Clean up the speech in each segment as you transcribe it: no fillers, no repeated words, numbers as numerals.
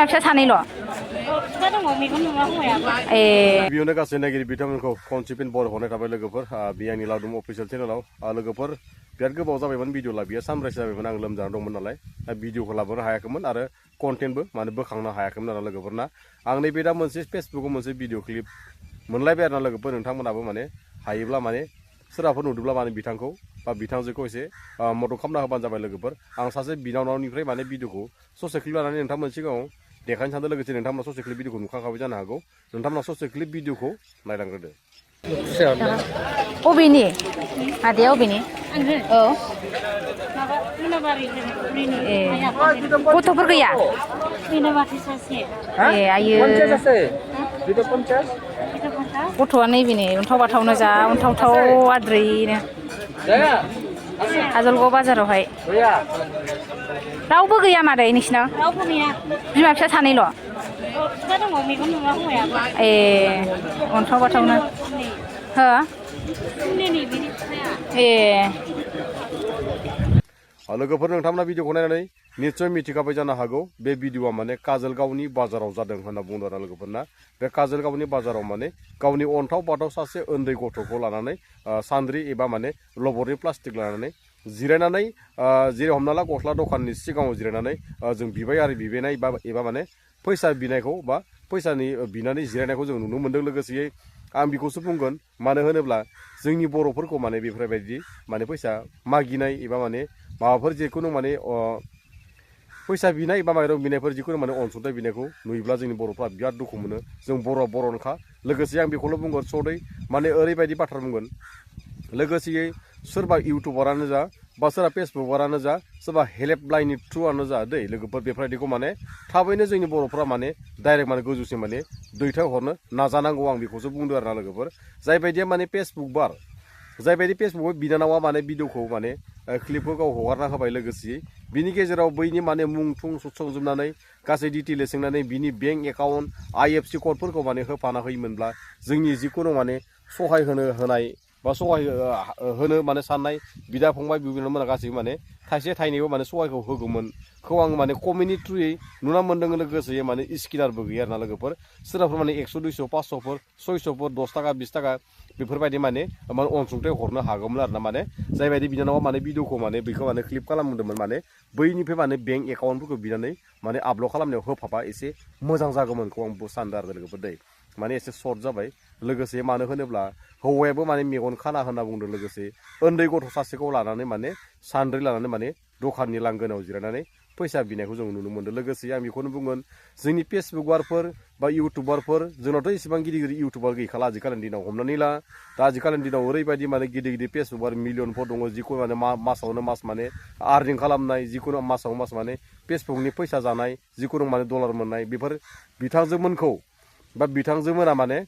बिमा फिसा सानैल'? बेयावनो गासै नायगिरि बिथांमोनखौ कनसिपेन बर हरनाय थाबाय लोगोफोर बे आंनि लावदुम अफिसियेल चेनेलाव लोगोफोर बिराद गोबाव जाबायमोन भिडिअ लाबोया सानब्रैसो जाबायमोन आं लोमजाना दंमोन नालाय भिडिअखौ लाबोनो हायाखैमोन आरो कन्टेन्टबो माने बोखांनो हायाखैमोन आरो लोगोफोरना आं नैबे दा मोनसे फेसबुकाव मोनसे भिडिअ क्लिप मोनलायबाय आरो ना लोगोफोर नोंथांमोनाबो माने हायोब्ला माने सोरबाफोर नुदोंब्ला माने बिथांखौ बा बिथांजोखौ एसे मदद खालामना होबानो जाबाय लोगोफोर आं सासे बिनानावनिफ्राय माने भिडिअखौ ससे क्लिप लानानै नोंथांमोन सिगाङाव देखायनो सानदों लोगोसे नोंथांमोना ससे क्लिप भिडिअखौ नुखांखाबाय जानो हागौ नोंथांमोना ससे क्लिप भिडिअखौ नायलांग्रोदो अबेनि आदाया अबेनि औ गथ'फोर गैया ए आयो गथ'आ नैबेनि अन्थाव बाथावनो जा अन्थावथाव आद्रैनो आजलगाव बाजारावहाय रावबो गैया मादै नोंसिनाव रावबो गैया बिमा फिसा सानैल' फिसा दङ मेगन नुवा हौवायाबो ए अन्थाव बाथावनो हो ए लोगोफोर नोंथांमोना भिडिअखौ नायनानै निस्सय मिथिखाबाय जानो हागौ बे भिडिअआ माने काजलगावनि बाजाराव जादों होनना बुंदों आरो लोगोफोरना बे काजलगावनि बाजाराव माने गावनि अन्थाव बाथाव सासे उन्दै गथ'खौ लानानै सान्द्रि एबा माने लबरनि प्लास्टिक लानानै जिरायनानै जेरै हमना ला गस्ला दखाननि सिगाङाव जिरायनानै जों बिबाय आरो बिबायनाय एबा माने फैसा बिनायखौ बा फैसानि बिनानै जिरायनायखौ जों नुनो मोन्दों लोगोसेयै आं बेखौसो बुंगोन मानो होनोब्ला जोंनि बर'फोरखौ माने बेफोरबायदि माने फैसा मागिनाय एबा माने माबाफोर जिखुनु माने फैसा बिनाय एबा माइरं बिनायफोर जिखुनु माने अनसुंथाइ बिनायखौ नुयोब्ला जोंनि बर'फ्रा बिराद दुखु मोनो जों बर'नोखा लोगोसे आं बेखौल' बुंगोन सदै माने ओरैबायदि बाथ्रा बुंगोन लोगोसेयै सोरबा इउटुबारानो जा बा सोरबा फेसबुकारानो जा सोरबा हेल्पलाइननि थ्रुआनो जा दै लोगोफोर बेफोरबायदिखौ माने थाबैनो जोंनि बर'फ्रा माने डाइरेक्ट माने गोजौसिम माने दैथायहरनो नाजानांगौ आं बेखौसो बुंदों आरो ना लोगोफोर जायबायदिया माने जायबायदि फेसबुकआव बिनानावा माने भिडिअखौ माने क्लिपखौ गाव हगारना होबाय लोगोसेयै बिनि गेजेराव बैनि माने मुं थुं सुसंजोबनानै गासै डिटेल सोंनानै बिनि बेंक एकाउन्ट IFC क'डफोरखौ माने होफाना होयोमोनब्ला जोंनि जिखुनु माने सहाय होनाय बा सहाय होनो माने साननाय बिदा फंबाय बिनानावमोना गासैबो माने थाइसे थाइनैबो माने सहायखौ होगौमोनखौ आं माने कमेन्टनि थ्रुयै नुना मोन्दों लोगोसे माने स्किनारबो गैया आरोना लोगोफोर सोरबाफोर माने 100 200 500फोर 600फोर 10 थाखा 20 थाखा बेफोरबायदि माने अनसुंथाइ हरनो हागौमोन आरोना माने जायबायदि बिनानावा माने भिडिअखौ माने बेखौ माने क्लिप खालामदोंमोन माने बैनिफ्राय माने बेंक एकाउन्टफोरखौ बिनानै माने आपल'ड खालामनायाव होफाबा एसे मोजां जागौमोनखौ आं सानदों आरो लोगोफोर दै माने एसे सर्ट जाबाय लोगोसे मानो होनोब्ला हौवायाबो माने मेगन खाना होनना बुंदों लोगोसे उन्दै गथ' सासेखौ लानानै माने सान्द्रि लानानै माने दखाननि लांगोनायाव जिरायनानै फैसा बिनायखौ जों नुनो मोन्दों लोगोसे आं बेखौनो बुंगोन जोंनि फेसबुकारफोर बा इउटुबारफोर जोंनावथ' इसेबां गिदिर इउटुबार गैखाला आजिखालिनि दिनाव हमनानै ला दा आजिखालिनि दिनाव ओरैबायदि माने गिदिर फेसबुकार मिलियनफोर दङ जिखुनु माने मासावनो मास माने आर्निं खालामनाय जिखुनु मासाव मास माने फेसबुकनि फैसा जानाय जिखुनु माने डलार मोननाय बेफोर बिथांजोमोनखौ बा बिथांजोमोना माने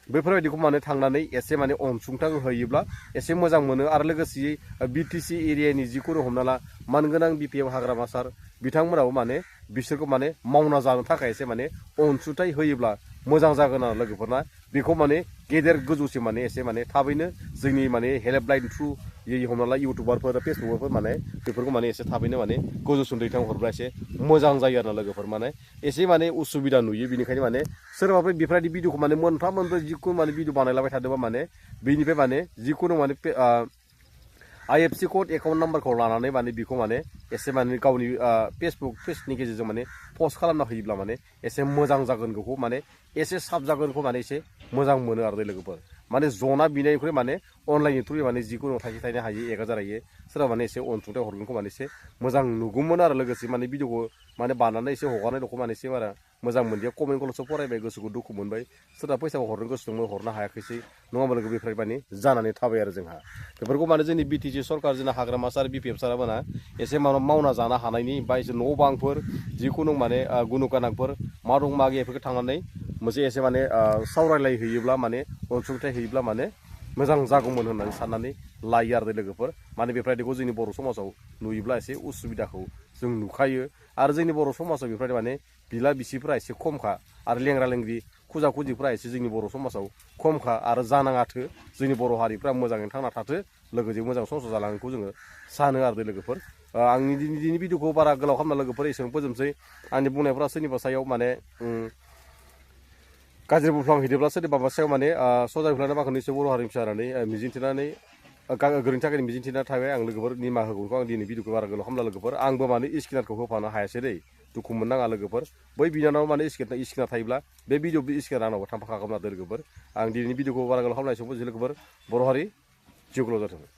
बेफोरबायदिखौ माने थांनानै एसे माने अनसुंथाइ होयोब्ला एसे मोजां मोनो आरो लोगोसेयै BTC एरियानि जिखुनु हमना ला मानगोनां BPF हाग्रामा सार बिथांमोनाबो माने बिसोरखौ माने मावना जानो थाखाय एसे माने अनसुंथाइ होयोब्ला मोजां जागोन आरो लोगोफोरना बेखौ माने गेदेर गोजौसिम माने एसे माने थाबैनो जोंनि माने हेल्पलाइन थ्रु हमना ला इउटुबारफोर फेसबुकारफोर माने बेफोरखौ माने एसे थाबैनो माने गोजौसिम दैथायहरब्ला एसे मोजां जायो आरो लोगोफोर माने एसे माने उसुबिदा नुयो बेनिखायनो माने सोरबाफोर बेफोरबायदि भिडिअखौ माने मोनफा जिखुनु माने भिडिअ बानायलाबाय थादोंबा माने बेनिफ्राय माने जिखुनु माने IFC क'ड एकाउन्ट नाम्बारखौ लानानै माने बेखौ माने एसे माने गावनि फेसबुक पेजनि गेजेरजों माने पस्ट खालामना होयोब्ला माने एसे मोजां जागोनखौ माने एसे साब जागोनखौ माने एसे मोजां मोनो आरो लोगोफोर माने जना बिनायनिख्रुइ माने अनलाइननि थ्रुयै माने जिखुनु थाइसे थाइनै हायो 1000 हायो सोरबा माने एसे अनसुंथाइ हरगोनखौ माने एसे मोजां नुगौमोन आरो लोगोसे माने भिडिअखौ माने बानायनानै एसे हगारनाय दंखौ माने एसे बारा मोजां मोनदिया कमेन्टखौल'सो फरायबाय गोसोखौ दुखु मोनबाय सोरबा फैसाखौ हरनो गोसो दंमोन हरनो हायाखैसै नङाबा लोगो बेफोर माने जानानै थाबाय आरो जोंहा बेफोरखौ माने जोंनि BTC सरकार जोंना हाग्रामा सार BPF साराबोना एसे मावना जानो हानायनि बा एसे न' बांफोर जिखुनु माने गुनु गोनांफोर मा दं मा गैया बेफोरखौ थांनानै मोनसे एसे माने सावरायलायहैयोब्ला माने अनसुंथाइ होयोब्ला माने मोजां जागौमोन होननानै साननानै लायो आरो लोगोफोर माने बेफोरबायदिखौ जोंनि बर' समाजाव नुयोब्ला एसे उसुबिदाखौ जों नुखायो आरो जोंनि बर' समाजाव बेफोरबायदि माने बिला बिसिफोरा एसे खमखा आरो लेंग्रा लेंग्रि खुजा खुजिफ्रा एसे जोंनि बर' समाजाव खमखा आरो जानाङाथो जोंनि बर' हारिफ्रा मोजाङैनो थांना थाथो लोगोसे मोजां संसार जालांनायखौ जोङो सानो आरो लोगोफोर आंनि दिनैनि भिडिअखौ बारा गोलाव खालामना लोगोफोर एसेबां फोजोबसै आंनि बुंनायफोरा सोरनिबा सायाव माने गाज्रि बुंफ्लांहैदोंब्ला सोरनिबा माबा सायाव माने सजाय होफ्लांनो माखौ निसय बर' हारिनि फिसा होननानै मिजिंथिनानै गोरोन्थि थाखाय मिजिंथिना थाबाय आं लोगोफोर निमाहा होगौखौ आं दिनै भिडिअखौ बारा गोलाव खालामना लोगोफोर आंबो माने स्केनारखौ होफानो हायासै दै दुखु मोननाङा लोगोफोर बै बिनानाव माने स्केनार थायोब्ला बे स्केनार आंनावबो थांफाखागोन आरो लोगोफोर आं दिनैनि भिडिअखौ बारा गोलाव खालामनाय समाव लोगोफोर बर' हारि जिउखौल' जाथों